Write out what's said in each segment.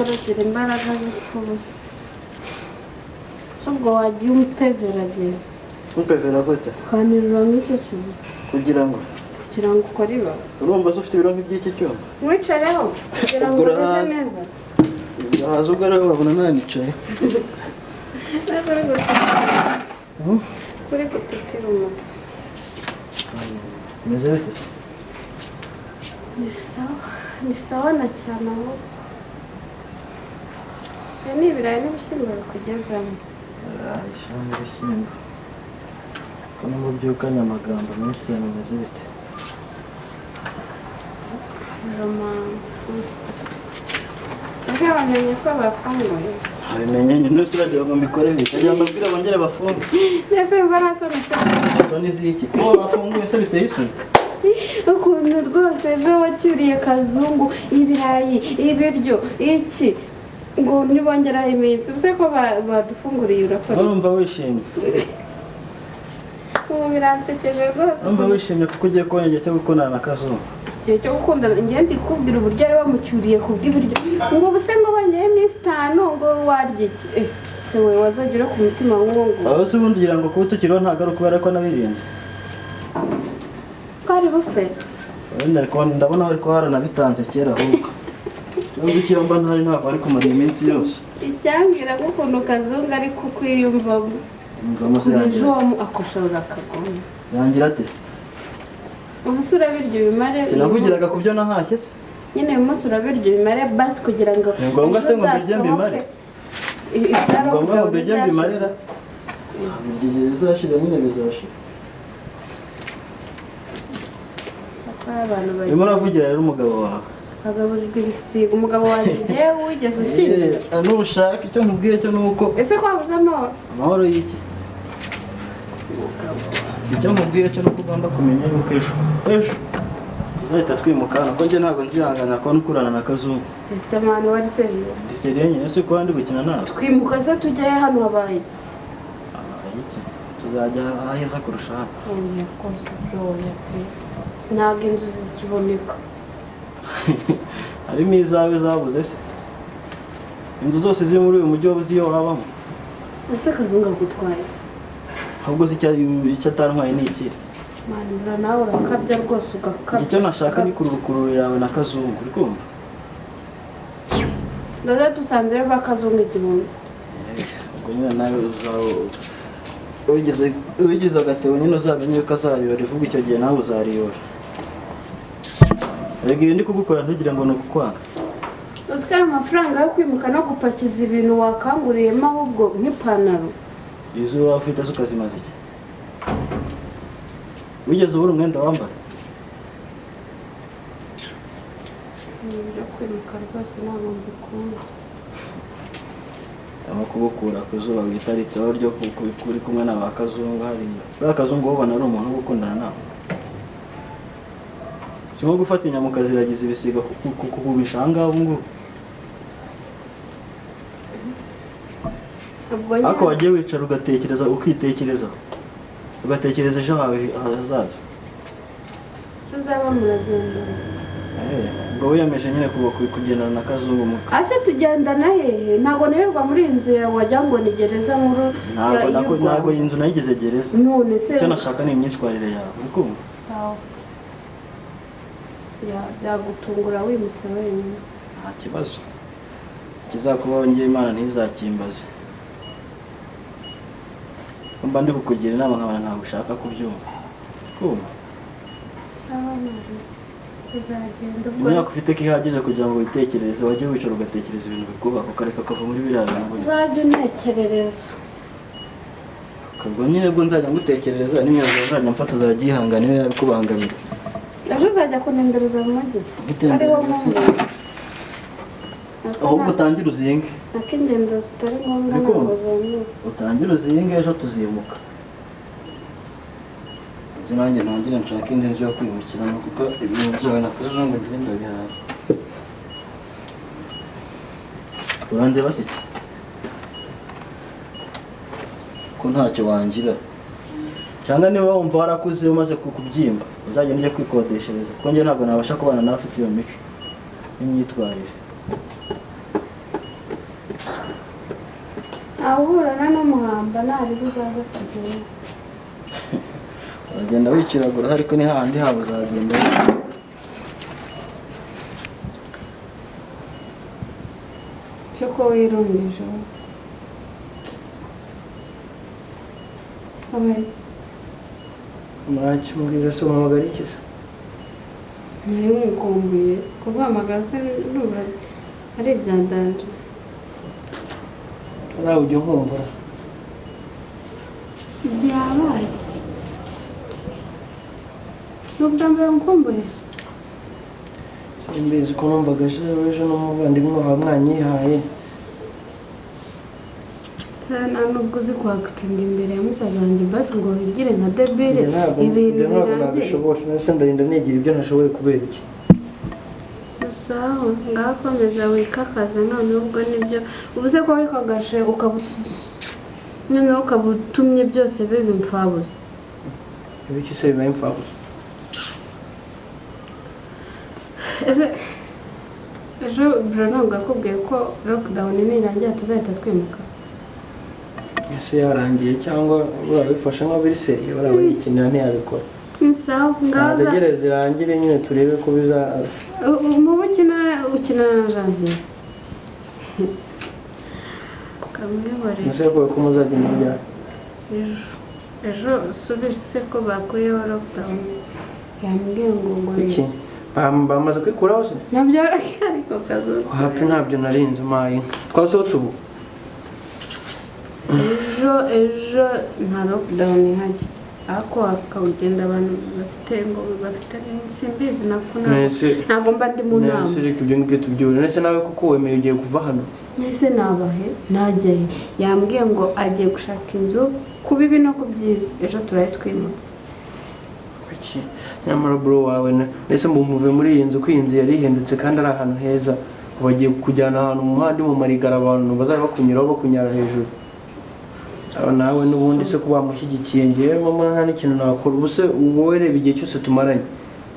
Cyakora ugira imbaraga zipfa ubusa. Ubwo wagiye umupeveragira. Umpevera gutya? Ukanterura nk'icyo kintu. Kugira ngo? Kugira ngo ukore ibaba. Urumva se ufite ibiro nk'iby'iki cyuma? Mwicareho kugira ngo umeze neza. Urahaza ubwo rero wabona nanicaye. Uri gutitira umutwe. Umeze bite? Ni sawa, ni sawa na cyane ahubwo. Ibi ni ibirayi n'ibishyimbo bikugezamo. Ibirayi n'ibishyimbo. Ko nubwo byukanye amagambo menshi cyane umeze bite? Ese bamenye ko bafunguye? Abimenye nyine nose uragira ngo mbikore bite? Agira ngo mbabwire bongere bafunge. Mbese mva nta soni ufite? Soni z'iki? Kuba bafunguye se biteye isoni? Ukuntu rwose ejo wacyuriye Kazungu ibirayi, ibiryo, iki ngo nibongeraho iminsi ubuse ko badufunguriye urakora. Urumva wishimye? Ubu biransekeje rwose. Urumva wishimye kuko ugiye kubona igihe cyo gukundana na Kazungu. Igihe cyo gukundana njye ndi kukubwira uburyo ari wamucyuriye kubw'ibiryo ngo ubuse ngo bongeyeho iminsi 5 ngo warya iki? Se we wazajya ure ku mutima nk'uwo nguwo. Aho se ubundi ugira ngo kuba tukiriho ntabwo ari ukubera ko nabirinze. Twari bupfe. Wenda ariko ndabona bari ko haranabitanze kera ahubwo. Nubwo icyo mba ntari ntabwo ari kumara iminsi yose. Icyambwira ko ukuntu Kazungu ari kukwiyumvamo. Ejo akoshora akagoma. Yangira ate se? Ubu se urabirya ubimare. Sinavugiraga ku byo nahashye se? Nyine uyu munsi urabirya ubimare basi kugira ngo ni ngombwa se ngo mbirye mbimare. Ni ngombwa ngo mbirye mbimarira. Igihe bizashira nyine bizashira. Urimo uravugira rero umugabo wawe. Agaburirwa ibisiga umugabo wanjye igihe wigeze ukingira. Nushaka icyo nkubwiye cyo nuko. Ese ko wabuze amahoro? Amahoro y'iki? Icyo nkubwiye cyo nuko ugomba kumenya yuko ejo. Ejo tuzahita twimuka hano kuko njye ntabwo nzihangana kubona ukurana na Kazungu. Ese mwana wari seriye? Ndi seriye nyine se kuba ndi gukina nawe. Twimuka se tujyayo hano habaye iki? Habaye iki? Tuzajya aheza kurusha hano. Oya rwose oya pe. Ntabwo inzu zikiboneka. Harimo izawe zabuze se? Inzu zose ziri muri uyu mujyi wabuze iyo wabamo. Ese Kazungu agutwaye? Ahubwo se icyo atantwaye ni iki? Manura nawe urakabya rwose ugakabya. Icyo nashaka ni kurukururu yawe na Kazungu, uri kumva? Ndaza dusanze ba Kazungu 1000. Ubwo nyine nawe uzawo wigeze agatebo nyine uzamenye ko azayora ivuga icyo gihe nawe uzariyora. Erega ibi ndi kugukora ntugire ngo ni ukukwanga. Uzi ko ayo mafaranga yo kwimuka no gupakiza ibintu wakanguriyemo ahubwo nk'ipantaro. Izo waba ufite zo ukazimaza iki? Wigeze ubura umwenda wambara? Ibintu byo kwimuka rwose ntabwo mbikunda. Aho kubukura ku zuba witaritseho ryo uri kumwe na ba Kazungu hariya. Buriya Kazungu ubona ari umuntu wo gukundana nawe. Si nko gufata inyama ukaziragiza ibisiga kukugumisha aha ngaha ubu ngubu. Ariko wagiye wicara ugatekereza ukitekereza ugatekereza ejo hawe hazaza. Icyo uzaba muragendana. Ubwo wiyemeje nyine kugendana na Kazungu muka. Ase tugendana hehe? Ntabwo nirirwa muri iyi nzu yawe wagira ngo ni gereza nkuru. Ntabwo iyi nzu nayigize gereza. None se icyo nashaka ni imyitwarire yawe, uri kumva? Sawa. Byagutungura wimutse wenyine. Nta kibazo. Ikizakubaho ngiye Imana ntizakimbaze. Mba ndi kukugira inama nkabona ntabwo ushaka kubyumva. Kumva? Sawa nari. Uzagenda ubwo. Imyaka ufite ko ihagije kugira ngo witekerereze, wajye wicara ugatekereza ibintu bikubaka ukareka kuva muri biriya bintu. Uzajya untekerereza. Ubwo nyine bwo nzajya ngutekerereza n'imyanzuro nzajya mfata uzajya uyihangana niyo yabikubangamira. Ejo uzajya kuntembereza mu mujyi. Ariwo mpamvu. Ahubwo utangire uzinge. Nako ingendo zitari ngombwa ntabwo zemewe. Utangire uzinge ejo tuzimuka. Nzi nanjye ntangire nshaka indi nzu yo kwimukiramo kuko ibintu byawe na Kazungu ngenda bihaye. Urandeba se? Ko ntacyo wangira. Cyangwa niba wumva warakuze umaze kukubyimba uzagenda ujye kwikodeshereza kuko njye ntabwo nabasha kubana nawe afite iyo mico n'imyitwarire. Ntawe uhurana n'umuhamba, ntabwo uzaza kugenda. Uragenda wiciragura ariko ni hahandi haba uzagenda. Cyo ko wirumije. Abaye. Ntacyo mbwira se, umpamagara iki se? Nari nkukumbuye, kuguhamagara se ndumva ari ibyandanje. Nawe ujya unkumbura. Byabaye. Ni ubwa mbere nkumbuye? Simbizi ko numvaga ejo n'umuvandimwe wawe mwanyihaye. Nta nubwo uzi kwakitinga imbere ya musaza wanjye basi ngo wigire nka debile ibintu ntabwo birangiye. Nabishobora, nase ndarinda nigira ibyo ntashoboye kubera iki? Sawa, ngaho komeza wikakaze noneho ubwo nibyo ubu se ko wikagaje ukaba noneho ukaba utumye byose biba imfabusa. Ibiki se bibaye imfabusa? Ese ejo bro ntabwo yakubwiye ko lockdown nirangira tuzahita twimuka? Ese yarangiye cyangwa urabifasha nka biri seriye barabayikinira ntiyabikora. Sawa, ngaho za Ntategereze irangire nyine turebe ko biza. Mubu ukina na Janvier. Kamwihorere. Ese yavuga ko muzajya mu ryari? Ejo. Ejo subise ko bakuyeho lockdown. Yambwiye ngo Iki? Bamaze kwikuraho se? Nabyo ariko kazo. Hapi ntabyo narinze mayi. Twasohotse ubu. Ejo nta lockdown ihari. Ariko hakagenda abantu bafite ngo bafite simbizi nako ntabwo mba ndi mu nama. Nese reka ibyo ngibyo tubyure. Nese nawe kuko wemeye ugiye kuva hano. Nese nabahe najyahe. Yambwiye ngo agiye gushaka inzu ku bibi no ku byiza. Ejo turaye twimutse. Kuki? Nyamara bro wawe nese muve muri iyi nzu ko iyi nzu yari ihendutse kandi ari ahantu heza. Bagiye kujyana ahantu mu muhanda mu marigara abantu bazaba bakunyuraho bakunyara hejuru. Nawe n'ubundi se kuba wamushyigikiye ngewe mama nta n'ikintu nakora. Ubu se wowe reba igihe cyose tumaranye.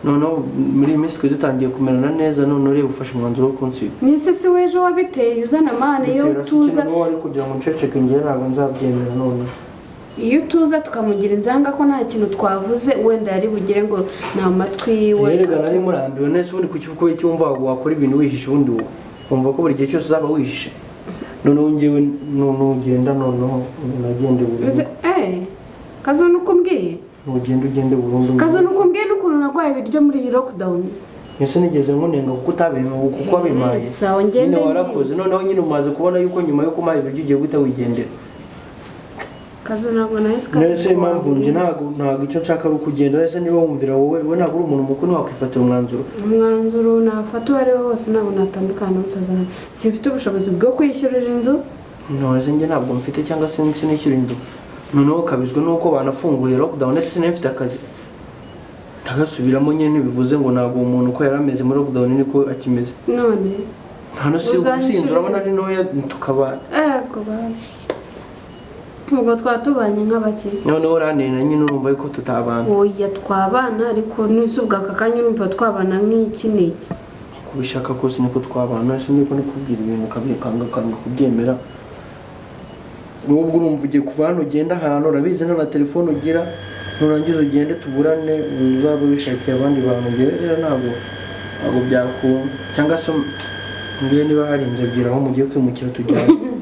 Noneho muri iyi minsi twe dutangiye kumerana neza, none ureba ufashe umwanzuro wo kunsiga. Nese si w'ejo wabiteye uzana amahane iyo tuza. Wowe wari kugira ngo nceceke ngewe ntabwo nzabyemera none. Iyo tuza tukamugira inzanga ko nta kintu twavuze wenda yari bugire ngo nta matwi yiwe. Erega nari murambiwe nese ubundi kuki kuko icyumva wakora ibintu wihishe ubundi wowe. Wumva ko buri gihe cyose uzaba wihishe. Noneho ngewe nugenda noneho nagende burundu. Kazungu uko umbwiye? Nugenda ugende burundu. Kazungu uko umbwiye n'ukuntu narwaye ibiryo muri iyi lockdown. Ese nigeze nkunenga kuko utabimpaye kuko wabimpaye. Sawa ngende. Nyine warakoze noneho nyine umaze kubona yuko nyuma yo kumaha ibiryo ugiye guhita wigendera. Kazungu ntabwo nahise. Nese impamvu nje ntabwo icyo nshaka ari ukugenda. Ese niba wumvira wowe ntabwo uri umuntu mukuru wakwifatira umwanzuro. Umwanzuro nafata uwo ari we wose ntabwo natandukana na musaza wanjye. Simfite ubushobozi bwo kwishyurira inzu. None se njye ntabwo mfite cyangwa se sinishyura inzu. Noneho kabizwe nuko banafunguye lockdown ese sinafite akazi. Ntagasubiramo nyine bivuze ngo ntabwo umuntu uko yari ameze muri lockdown niko akimeze. None hano si usinzura urabona ari ntoya tukabana. Ego bana. Ubwo twatubanye nk'abakire. Noneho uranira nyine urumva yuko tutabana. Oya twabana ariko n'isubwa aka kanya urumva twabana nk'iki n'iki. Kubishaka kose niko twabana, ese niko nikubwira ibintu ukabikanga ukanga kubyemera. Nubwo urumva ugiye kuva hano ugenda ahantu urabizi nta na telefone ugira, nurangiza ugende tuburane uzaba wishakiye abandi bantu. Ngewe rero ntabwo byakunda cyangwa se ngewe niba hari inzu ebyiri aho mugiye kwimukira tujyane.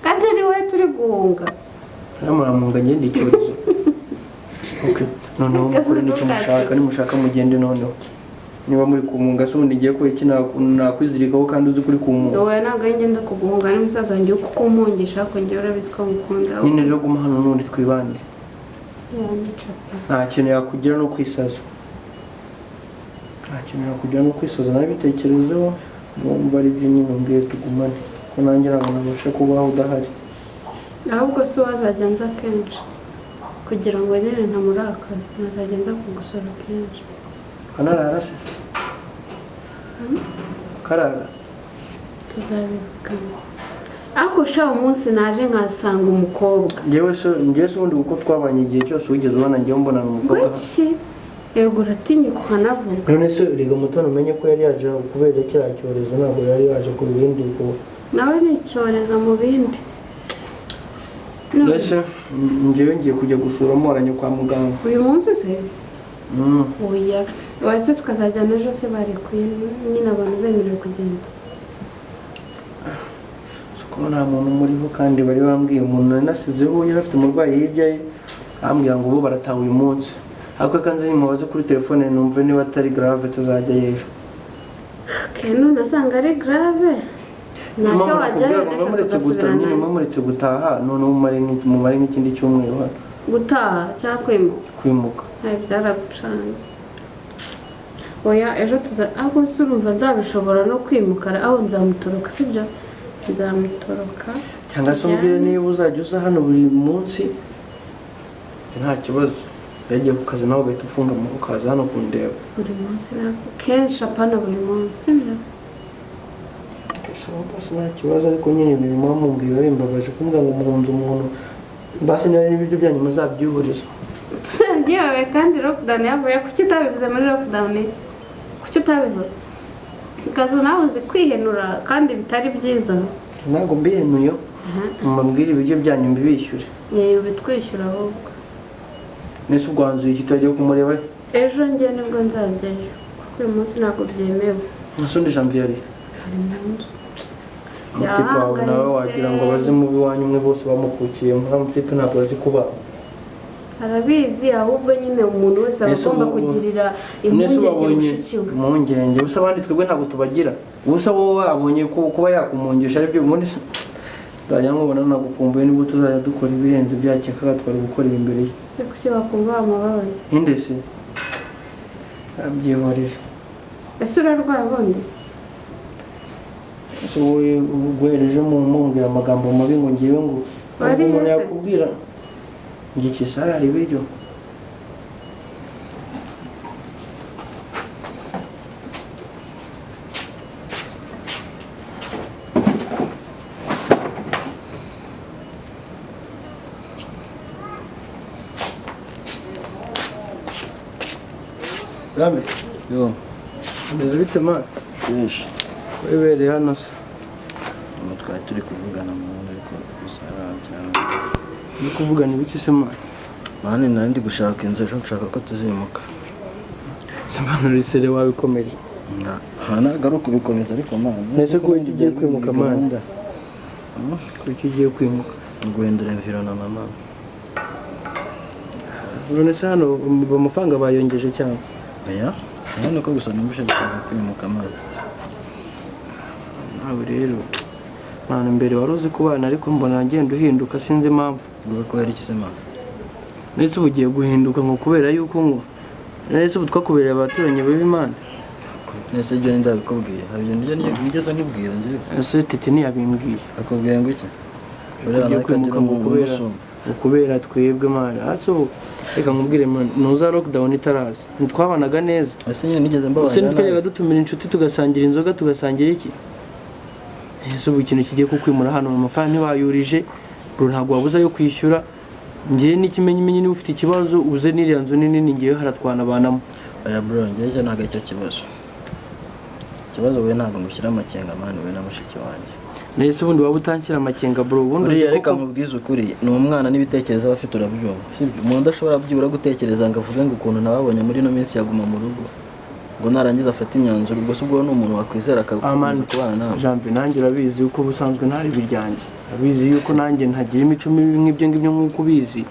Kandi ari wowe turi guhunga. Muramunga ngende icyorezo. Okay, noneho mukore nicyo mushaka, nimushaka mugende noneho. Niba muri kumunga se ubundi ngiye ko iki nakwizirikaho kandi uzi kuri kumunga. Wowe ntabwo ari ngenda kuguhunga ni musaza wanjye kuko umpungisha ariko ngewe urabizi ko ngukunda. Nyine rero guma hano n'ubundi twibande. Nta kintu yakugira no kwisaza. Nta kintu yakugira no kwisaza nabitekerezeho numva ari byo nyine umbwiye tugumane. Ko nanjye ntabwo nabasha kubaho udahari. Ahubwo se wazajya nza kenshi kugira ngo nyine ntamurakaze, nazajya nza kugusura kenshi. Kanarara se? Karara? Tuzabivugana. Ariko sha umunsi naje nkasanga umukobwa. Njyewe se ubundi kuko twabanye igihe cyose wigeze ubona njyewe mbonana umukobwa. Kuki? Yego uratinyuka ukanavuga. None se rega Mutoni umenye ko yari yaje kubera kiriya cyorezo ntabwo yari yaje ku bindi. Nawe ni icyorezo mu bindi. Mbese njyewe ngiye kujya gusura Mporanyi kwa muganga. Uyu munsi se? Oya, wahise tukazajyana ejo se barekuye nyine abantu bemerewe kugenda. Kuko nta muntu muriho kandi bari bambwiye umuntu nari nasizeho yari afite umurwayi hirya ye, ambwira ngo bo barataha uyu munsi. Ariko reka nze mubaze kuri telefone numve niba atari grave tuzajya ejo. Okay, none asanga ari grave. Ntacyo wajyayo ejo tugasubirana. Muretse gutaha noneho mumare nk'ikindi cyumweru hano. Gutaha cyangwa kwimuka? Kwimuka. Ay, byaragucanze. Oya, ejo tuza ahubwo se urumva nzabishobora no kwimuka aho nzamutoroka sibyo? Nzamutoroka. Cyangwa se umbwire niba uzajya uza hano buri munsi nta kibazo. Yagiye ku kazi nawe ugahita ufunga ukaza hano kundeba. Buri munsi nako kenshi apana buri munsi sibyo? Basi nta kibazo ariko nyine ibintu muba mumbwira bimbabaje kumbwira ngo muhunze umuntu basi niba n'ibiryo byanyu muzabyihuriza. Byibaye kandi lockdown yavuye kuki utabivuze muri lockdown? Kuki utabivuze? Kazo nawe uzi kwihenura kandi bitari byiza. Ntabwo mbihenuye. Mbabwire ibiryo byanyu mbibishyure. Ni ubitwishyura ahubwo. Nese ubwanzuye iki tugiye kumureba? Ejo njye nibwo nzajyayo kuko uyu munsi ntabwo byemewe. Musundi Janvier ari. Ari mu nzu. Umutipe wawe nawe wagira ngo abazimu b'iwanyu umwe bose bamukukiye, nta mutipe ntabwo azi kuba. Arabizi ahubwo nyine umuntu wese aba agomba kugirira impungenge mushiki we. Impungenge ubusa abandi twebwe ntabwo tubagira. Ubusa wowe wabonye kuba yakumungisha aribyo ubundi nzajya nkubona nagukumbuye nibwo tuzajya dukora ibirenze byakekaga twari gukora imbere ye. Se kuki wakumva wamubabaye? Inde se? Abyihorere. Ese urarwaye ubundi? Ese wowe uguhereje mumbwira amagambo mabi ngo ngiwe ngo umuntu yakubwira ngiki sara hari ibiryo. Gabe, yo, ameze bite man? Fresh. Wibereye hano se? Twari turi kuvugana mu ariko gusa cyane. Ni kuvugana ibiki se man? Man nari ndi gushaka inzu ejo nshaka ko tuzimuka. Se man uri sere wabikomeje? Ntabwo ari ukubikomeza ariko man. Nese ko ugiye kwimuka man? Kuki ugiye kwimuka? Guhindura environment man. None se hano amafaranga bayongeje cyangwa? Oya, none ko gusa numvise gushaka kwimuka man. Nawe rero mwana mbere wari uzi kubana ariko mbona ngenda uhinduka sinzi impamvu. Ngo kubera iki se man? Nese ubu ugiye guhinduka ngo kubera yuko ngo nese ubu twakubereye abaturanyi babi man. Nese ibyo ndabikubwiye. Hari ibyo nigeze nkubwira njye. Ese tete ntiyabimbwiye. Akubwiye ngo iki? Ugiye kwimuka ngo kubera twebwe man. Ase ubu reka nkubwire man, ntuza lockdown itaraza. Ntitwabanaga neza. Ese nyine nigeze mbabana. Ese ntitwajyaga dutumira inshuti tugasangira inzoga tugasangira iki? Ese ubu ikintu kigiye kukwimura hano mu mafaranga ntibayurije, bro ntabwo wabuza yo kwishyura. Ngiye n'ikimenyimenyi niba ufite ikibazo uze n'iriya nzu nini ngiye haratwana abanamo. Oya bro, ngiye ntabwo icyo kibazo. Ikibazo we ntabwo ngushyira amakenga man we na mushiki wanjye. Nese ubundi waba utanshyira amakenga bro ubundi uriya reka nkubwize ukuri ni umwana n'ibitekerezo aba afite urabyumva. Sibyo umuntu udashobora byibura gutekereza ngo avuge ngo ukuntu nababonye muri ino minsi yaguma mu rugo. Ngo narangiza afata imyanzuro ubwo se ubwo ni umuntu wakwizera akagukomeza kubana nawe. Janvier nanjye urabizi yuko ubusanzwe ntari biryanjye. Abizi yuko nanjye ntagira imico mibi nk'ibyo ngibyo nk'uko ubizi.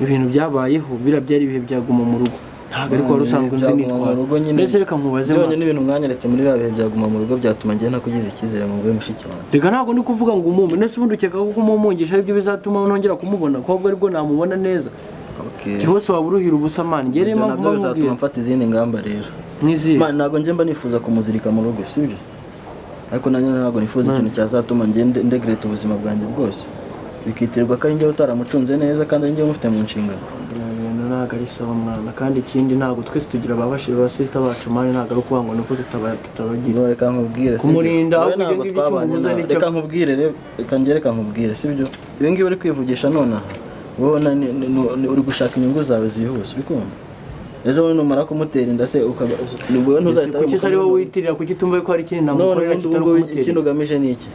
Ibintu byabayeho bira byari ibihe byaguma mu rugo. Ntabwo ariko wari usanzwe nzi nitwara. Mbese reka nkubaze byonyine n'ibintu mwanyeretse muri bya bihe byaguma mu rugo byatuma njye ntakugirira icyizere ngo mbe mushiki wanjye. Reka ntabwo ndi kuvuga ngo umumpe. Nese ubundi ukeka ko kumumungisha aribyo bizatuma nongera kumubona ko ahubwo aribwo namubona neza. Okay. Cyose waba uruhira ubusa man. Ngiye rero mpamvu bizatuma mfata izindi ngamba rero. N'izihe? Man ntabwo njye mba nifuza kumuzirika mu rugo sibyo? Ariko nanjye ntabwo nifuza ikintu cyazatuma njye ndegreta ubuzima bwanjye bwose. Bikitirwa ko ari njye utaramucunze neza kandi ari njye umufite mu nshingano. Ntabwo ari sawa mwana kandi ikindi ntabwo twese tugira ababashije ba sister bacu mani ntabwo ari ukuvuga ngo nuko tutabagira. Reka nkubwire kumurinda ahubwo ibyo ngibyo cyumubuza nicyo. Reka nkubwire reka njye reka nkubwire sibyo? Ibi ngibi uri kwivugisha nonaha wowe uri gushaka inyungu zawe zihuse uri kumva? Ejo numara kumutera inda se ukaba nubwo ntuzahita kuki ari wowe witirira kuki tumva ko hari ikintu namukorera kitari kumutera. Ikindi ugamije ni iki?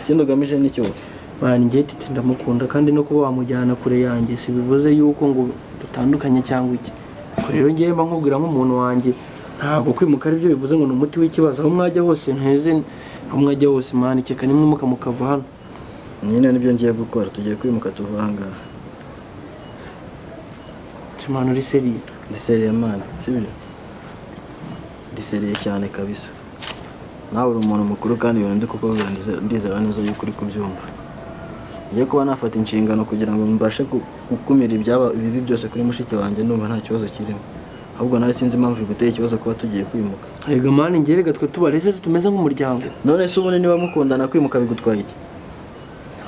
Ikindi ugamije ni iki wowe? Man, njye Titi ndamukunda, kandi no kuba wamujyana kure yanjye si bivuze yuko ngo dutandukanye cyangwa iki. Ubwo rero ngewe mba nkubwira nk'umuntu wanjye, ntabwo kwimuka ari byo bivuze ngo ni umuti w'ikibazo. Aho mwajya hose nteze, aho mwajya hose man, keka nimwimuka mukava hano. Nyine nibyo ngiye gukora, tugiye kwimuka tuva aha ngaha. Man, uri sérieux? Ndi sérieux man, sibyo? Ndi sérieux cyane kabisa. Nawe uri umuntu mukuru, kandi ibintu ndi kukubwira ndizera neza yuko uri kubyumva. Ngiye kuba nafata inshingano kugira ngo mbashe gukumira ibyaba ibibi byose kuri mushiki wanjye, ndumva nta kibazo kirimo. Ahubwo nawe sinzi impamvu biguteye ikibazo kuba tugiye kwimuka. Erega man, njye rega twe tubareze se tumeze nk'umuryango. None se ubundi niba mukundana, kwimuka bigutwaye iki?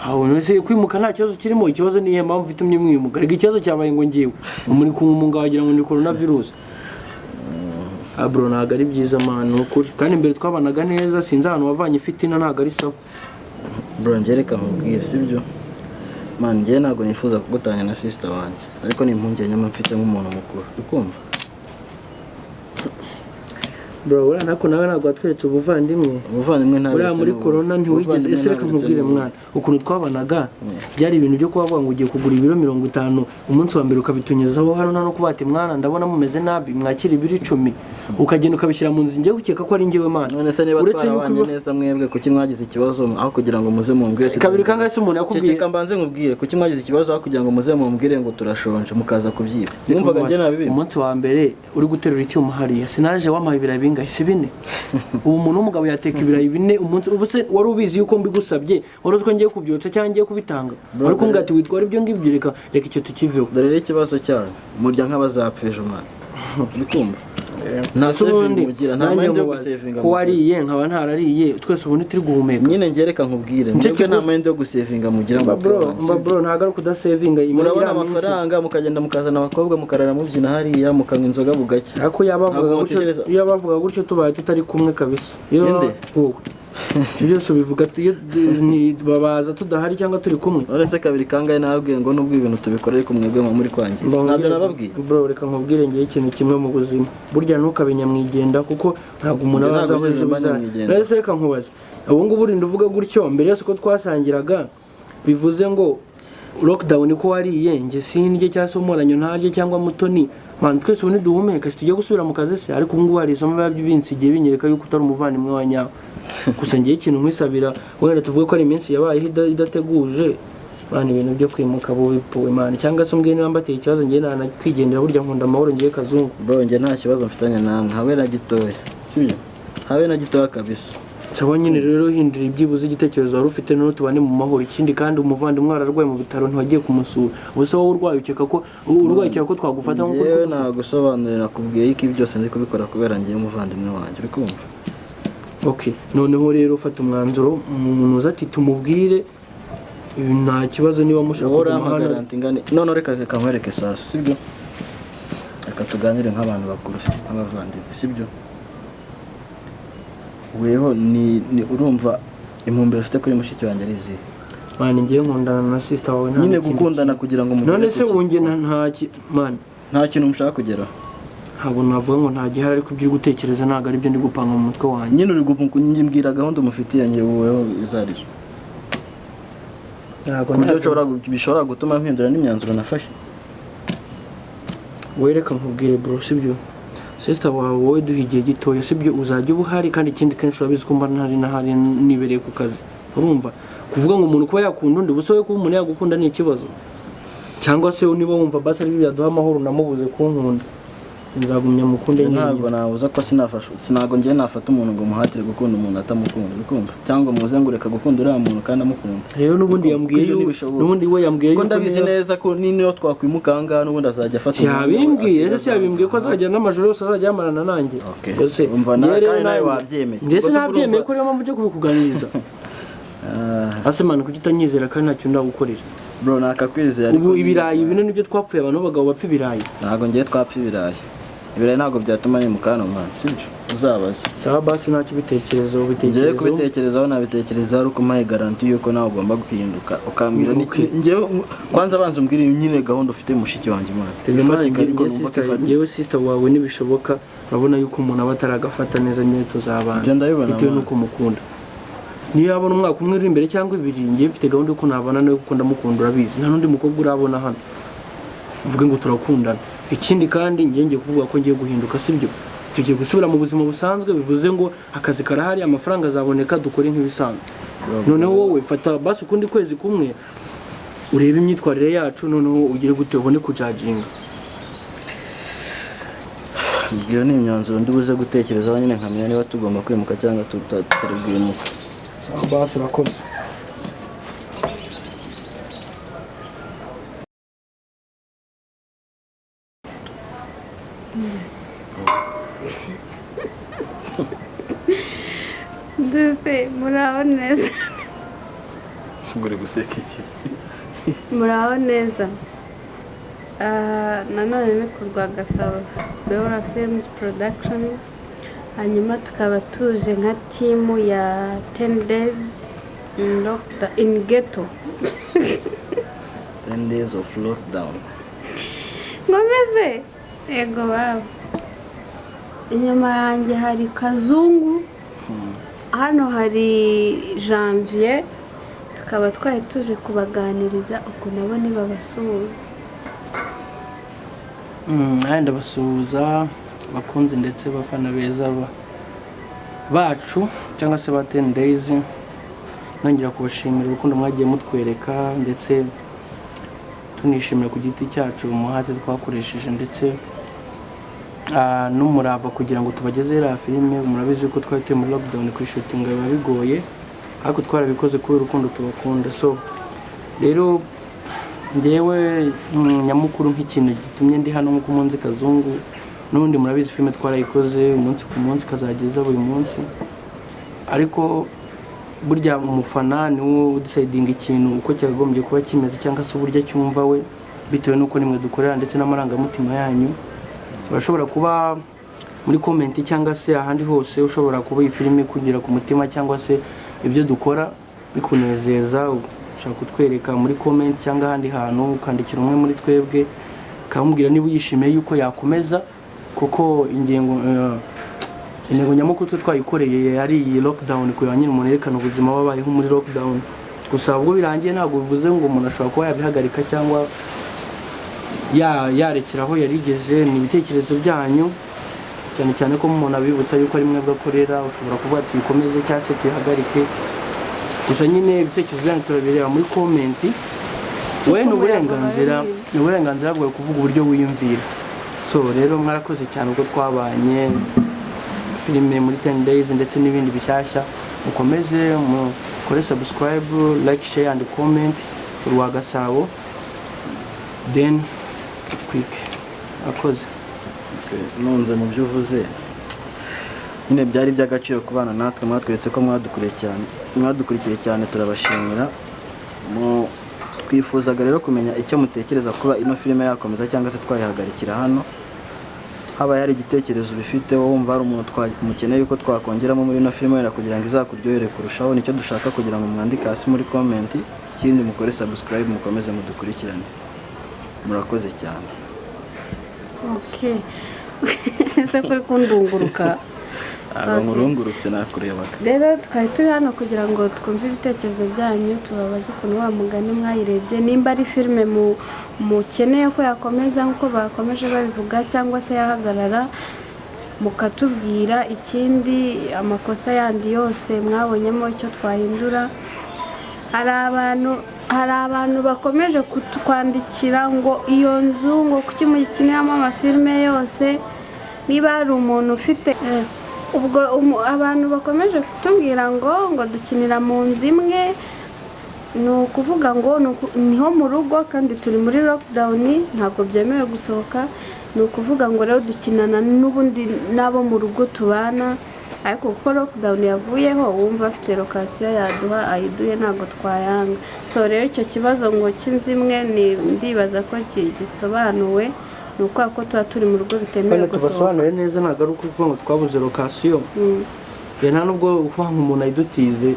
Aho none kwimuka nta kibazo kirimo, ikibazo ni iyihe mpamvu itumye mwimuka? Rega ikibazo cyabaye ngo ngiwe muri kumunga wagira ngo ni corona virus. Ah bro, ntabwo ari byiza man, ni ukuri. Kandi mbere twabanaga neza, sinzi ahantu wavanye ifitina, ntabwo ari sawa. Bro, njye reka nkubwire, sibyo? Man, njye ntabwo nifuza kugutanya na sister wanjye, ariko ni impungenge mba mfite nk'umuntu mukuru, uri kumva? Bro, buriya nako nawe ntabwo watweretse ubuvandimwe. Ubuvandimwe ntabwo. Buriya muri corona ntiwigeze. Ese reka nkubwire mwana, ukuntu twabanaga byari ibintu byo kuba bavuga ngo ugiye kugura ibiro 50, umunsi wa mbere ukabitunyuzaho hano, nta no kuba ati mwana ndabona mumeze nabi, mwakira ibiro 10, ukagenda ukabishyira mu nzu. Ngiye gukeka ko ari njyewe mana. None se niba Uretse yuko twarabanye neza, mwebwe kuki mwagize ikibazo aho kugira ngo muze mumbwire? Kabiri kangahe se umuntu yakubwiye? Ceceka mbanze nkubwire. Kuki mwagize ikibazo aho kugira ngo muze mumbwire ngo turashonje, mukaza kubyiba? Mwumvaga njye nabibi? Umunsi wa mbere uri guterura icyuma hariya, sinaje wampaye ibirayi bingahe? Si 4? Ubu umuntu w'umugabo yateka ibirayi 4 umunsi? Ubu se wari ubizi yuko mbigusabye? Wari uzi ko ngiye kubyotsa cyangwa ngiye kubitanga? Wari kumbwira ati witwara ibyo ngibyo, reka reka icyo tukiveho. Dore rero ikibazo cyanyu, murya nk'abazapfa ejo mwana, uri kumva? Nta Ese ubundi saving mugira, nta nanjye mind yo mubaze, gusevinga ko mugira. wariye nkaba ntarariye, twese ubundi turi guhumeka. Nyine njye reka nkubwire, Nicyo mwebwe nta mind yo gusevinga mugira mba mu bro, mutwe wanyu, mba sibyo? bro, ntabwo ari ukudasevinga. Murabona iriya minsi- amafaranga mukagenda mukazana abakobwa, mukarara mubyina hariya, mukanywa inzoga bugacya. Ariko yabavuga Ntabwo gutyo, mutekereza- iyo bavuga gutyo tubaye tutari kumwe kabisa. Iyo Ninde? wowe. Ibyo byose ubivuga iyo babaza tudahari cyangwa turi kumwe. None se kabiri kangahe nababwiye ngo nubwo ibintu tubikora ariko mwebwe muba muri kwangiza? Ntabyo nababwiye? Bro, reka nkubwire ngewe ikintu kimwe mu buzima. Burya ntukabe nyamwigenda, kuko ntabwo umuntu Njye aba azi ntabwo aho ejo nigeze mba bizajya. nyamwigenda. None se reka nkubaze. Ubu ngubu urinda uvuga gutyo, mbere yose ko twasangiraga, bivuze ngo lockdown ko wariye njye sindye, cyangwa se umuranyo ntarye, cyangwa Mutoni, man, twese ubu ntiduhumeka, si tujya gusubira mu kazi se? Ariko ubu ngubu hari isomo biba binsigiye binyereka yuko utari umuvandimwe wa nyawe. Gusa ngewe ikintu nkwisabira, wenda tuvuge ko ari iminsi yabayeho idateguje man, ibintu byo kwimuka bubipuwe man, cyangwa se umbwiye niba mbateye ikibazo, ngewe nanakwigendera. Burya nkunda amahoro ngewe Kazungu. Bro, njye nta kibazo mfitanye namwe, habe na gitoya, sibyo? Habe na gitoya kabisa. Sawa nyine rero, hindura ibyibuze igitekerezo wari ufite, noneho tubane mu mahoro. Ikindi kandi, umuvandimwe ararwaye mu bitaro, ntiwagiye kumusura. Ubu se wowe urwaye, ukeka ko urwaye, ukeka ko twagufata nk'uko uri Njyewe kudufata? nagusobanurira, nakubwiye ko ibi byose ndi kubikora kubera ngewe umuvandimwe wanjye, uri kumva? Okay, noneho rero ufata umwanzuro, umuntu uza ati tumubwire ibi, nta kibazo niba mushaka Wowe kuguma urampa hano. garanti ingana? None reka nkwereke sasa, sibyo? Reka tuganire nk'abantu bakuru, nk'abavandimwe, sibyo? Weho ni urumva intumbero ufite kuri mushiki wanjye ari izihe? Man, ngiye nkundana na sister wawe, nta Nyine n'ikindi gukundana kintu. kugira ngo mugere None se kuki? wunge nta man, Nta kintu mushaka kugeraho? Ntabwo navuga ngo nta gihari, ariko ibyo uri gutekereza ntabwo ari byo ndi gupanga mu mutwe wanjye. Nyine uri kumbwira gahunda umufitiye njye woweho izo arizo, Ntabwo ku buryo ntazi. bishobora gutuma mpindura n'imyanzuro nafashe. Wereka nkubwire bro, sibyo? Sister wawe wowe duha igihe gitoya, sibyo? Uzajya uba uhari. Kandi ikindi, kenshi urabizi ko mba ntari nahari, nibereye ku kazi. Urumva, kuvuga ngo umuntu kuba yakunda undi, ubuse wowe kuba umuntu yagukunda ni ikibazo? Cyangwa se niba wumva basi ari byo byaduha amahoro, namubuze kunkunda, nzagumya mukunde Ntabwo nyine. nabuza ko sinafasha, sinago ngiye nafata umuntu ngo muhatire gukunda umuntu atamukunda, uri kumva? Cyangwa muze ngo reka gukunda uriya muntu kandi amukunda. Rero n'ubundi yambwiye Kuko ibyo ntibishoboka. n'ubundi we yambwiye Kuko yuko ndabizi neza ko niyo twakwimuka aha ngaha, n'ubundi azajya afata umwanya we, Yabimbwiye ese? akibaza. Si yabimbwiye ko azajya n'amajoro yose azajya yamarana nanjye? Okay. Ese, Umva nawe njye rero kandi nawe nanjye- wabyemeye. Ndetse Ubwo se nabyemeye urumva- ko ariyo mpamvu ujya kubikuganiriza. Ah, Ase man, kuki utanyizera kandi ntacyo ndagukorera? Bro, nakakwizeye ariko Ubu ibirayi bino nibyo twapfuye, abantu b'abagabo bapfa ibirayi. Ntabwo ngiye twapfa ibirayi. Ibirayi ntabwo byatuma nimuka hano mwana, sibyo? Uzabaze. Sawa basi, ntacyo, ubitekerezo Ngiye ubitekerezo. kubitekerezaho, nabitekerezaho ari uko umpaye garanti yuko nawe ugomba guhinduka, ukambwira Okay. ngewe kwanza banza umbwire nyine gahunda ufite mushiki wanjye mwana. Rega man, Ifatika ariko njye numva ko sister, ifatika. njyewe sister wawe nibishoboka, urabona yuko umuntu aba ataragafata neza nyine, tuzabana Ibyo ndabibona, bitewe man. n'uko mukunda. Niyo yabona umwaka umwe uri imbere cyangwa ibiri, ngiye mfite gahunda y'uko nabana nawe kuko ndamukunda, urabizi. Nta n'undi mukobwa urabona hano uvuge ngo turakundana. Ikindi kandi ngiye kuvuga ko ngiye guhinduka, sibyo? Tugiye gusubira mu buzima busanzwe, bivuze ngo akazi karahari, amafaranga azaboneka, dukore nk'ibisanzwe. Noneho wowe fata basi ukundi kwezi kumwe urebe imyitwarire yacu, noneho ugire gute ubone kujajinga. Iyo ni imyanzuro ndi buze gutekerezaho nyine, nkamenya niba tugomba kwimuka cyangwa tutari bwimuke. Basi urakoze. Ndetse muraho neza. Uri guseka iki? Muraho neza. Nanone ni ku Rwagasabo Beora Films Production, hanyuma tukaba tuje nka timu ya 10 days in lockdown in ghetto. 10 days of lockdown. Nkomeze yego baba. Inyuma yanjye hari Kazungu, hano hari Janvier, tukaba twari tuje kubaganiriza ukuntu abo nibabasuhuza. Aya ndabasuhuza bakunze ndetse bafana beza bacu cyangwa se ba 10 days, nongera kubashimira urukundo mwagiye mutwereka, ndetse tunishimira ku giti cyacu umuhate twakoresheje ndetse n'umurava kugira ngo tubageze iriya filime. Murabizi ko twari turi muri lockdown, kwishutinga biba bigoye, ariko twarabikoze kubera urukundo tubakunda. So rero ngewe nyamukuru nk'ikintu gitumye ndi hano nk'uko munzi Kazungu, n'ubundi murabizi filime twarayikoze umunsi ku munsi kazageza buri munsi, ariko burya umufana niwe udecidinga ikintu uko cyakagombye kuba kimeze cyangwa se uburyo cyumva we, bitewe n'uko nimwe dukorera ndetse n'amarangamutima yanyu. Urashobora kuba muri comment cyangwa se ahandi hose ushobora kuba iyi filime kugira ku mutima cyangwa se ibyo dukora bikunezeza, ushaka kutwereka muri comment cyangwa ahandi hantu, ukandikira umwe muri twebwe ukamubwira niba uyishimiye yuko yakomeza, kuko ingengo intego nyamukuru twe twayikoreye yari iyi lockdown, kugira nyine umuntu yerekane ubuzima babayeho muri lockdown. Gusa ubwo birangiye ntabwo bivuze ngo umuntu ashobora kuba yabihagarika cyangwa yarekera aho yarigeze. Ni ibitekerezo byanyu, cyane cyane ko umuntu abibutsa yuko ari mwebwe akorera, ushobora kuvuga tuyikomeze cyangwa se tuyihagarike. Gusa nyine ibitekerezo byanyu turabireba muri comment. We ni uburenganzira bwawe kuvuga uburyo wiyumvira. So rero mwarakoze cyane ubwo twabanye filime muri 10 days ndetse n'ibindi bishyashya. Mukomeze mukore subscribe, like, share and comment. Rwagasabo then quick akoze. Nunze mu byo uvuze nyine byari by'agaciro kubana natwe, mwatweretse ko mwadukurikiye cyane, turabashimira. Twifuzaga rero kumenya icyo mutekereza kuba ino filime yakomeza cyangwa se twayihagarikira hano. Habaye hari igitekerezo ubifite wumva hari umuntu mukeneye yuko twakongeramo muri ino filime wenda kugira ngo izakuryohere kurushaho, nicyo dushaka kugira ngo mwandike hasi muri comment. Ikindi mukore subscribe, mukomeze mudukurikirane. Murakoze cyane. Okay. Ese kuri kundunguruka? Nkurungurutse nakurebaga. Rero twari turi hano kugira ngo twumve ibitekerezo byanyu, tubabaze ukuntu wa mugani mwayirebye, nimba ari filime mukeneye ko yakomeza nk'uko bakomeje babivuga cyangwa se yahagarara, mukatubwira. Ikindi amakosa yandi yose mwabonyemo icyo twahindura. Hari abantu bakomeje kutwandikira ngo iyo nzu ngo kuki muyikiniramo amafilime yose, niba hari umuntu ufite ubwo abantu bakomeje kutubwira ngo dukinira mu nzu imwe, ni ukuvuga ngo niho mu rugo kandi turi muri lockdown, ntabwo byemewe gusohoka. Ni ukuvuga ngo rero dukinana n'ubundi n'abo mu rugo tubana, ariko kuko lockdown yavuyeho wumva afite location yaduha ayiduhe, ntabwo twayanga. So rero icyo kibazo ngo cy'inzu imwe ni ndibaza ko gisobanuwe, ni uko ko tuba turi mu rugo bitemewe gusohoka. Tubasobanure neza, ntabwo ari ukuvuga ngo twabuze location. Nta nubwo ukuvuga ngo umuntu ayidutize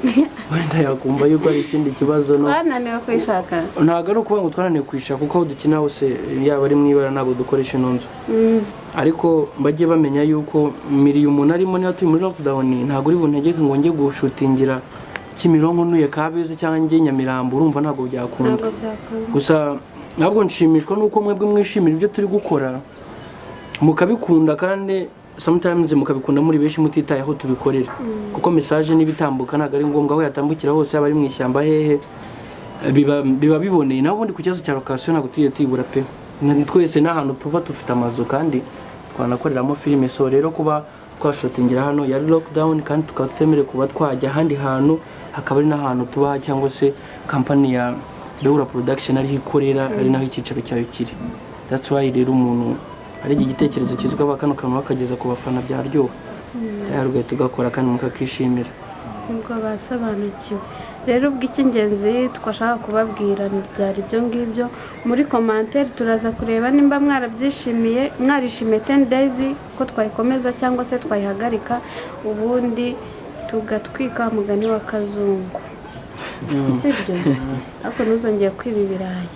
wenda yakumva yuko ari ikindi kibazo. No twananiwe kuyishaka, ntabwo ari ukuvuga ngo twananiwe kuyishaka, kuko aho dukina hose yaba ari mu ibara ntabwo dukoresha ino nzu. Ariko bajye bamenya yuko miriyo umuntu arimo, niba turi muri lockdown ntabwo uri buntegeke ngo njye gushutingira Kimironko ntuye Kabeza cyangwa njye Nyamirambo, urumva ntabwo byakunda. Ntabwo byakunda. Gusa ntabwo nshimishwa nuko mwebwe mwishimira ibyo turi gukora, mukabikunda, kandi sometimes mukabikunda muri benshi mutitaye aho tubikorera, kuko message niba itambuka ntabwo ari ngombwa aho yatambukira hose, yaba ari mu ishyamba hehe, biba biboneye. Naho ubundi ku kibazo cya location ntabwo tugiye tuyibura pe. Twese n'ahantu tuba dufite amazu kandi twanakoreramo filime. So rero kuba twashootingira hano yari lockdown, kandi tukaba tutemerewe kuba twajya ahandi hantu, hakaba ari n'ahantu tuba cyangwa se company ya Beura Production ariho ikorera, ari naho icyicaro cyayo kiri. That's why rero umuntu ari igitekerezo cyiza ukaba kano kantu bakageza ku bafana, byaryoha tayari ugahita ugakora kandi mukakishimira. Nubwo basobanukiwe rero, ubwo icy'ingenzi twashaka kubabwira byari ibyo ngibyo. Muri commentaire turaza kureba nimba mwarabyishimiye, mwarishimiye 10 days ko twayikomeza cyangwa se twayihagarika, ubundi tugatwika mugani wa kazungu, sibyo? Ariko ntuzongere kwiba ibirayi.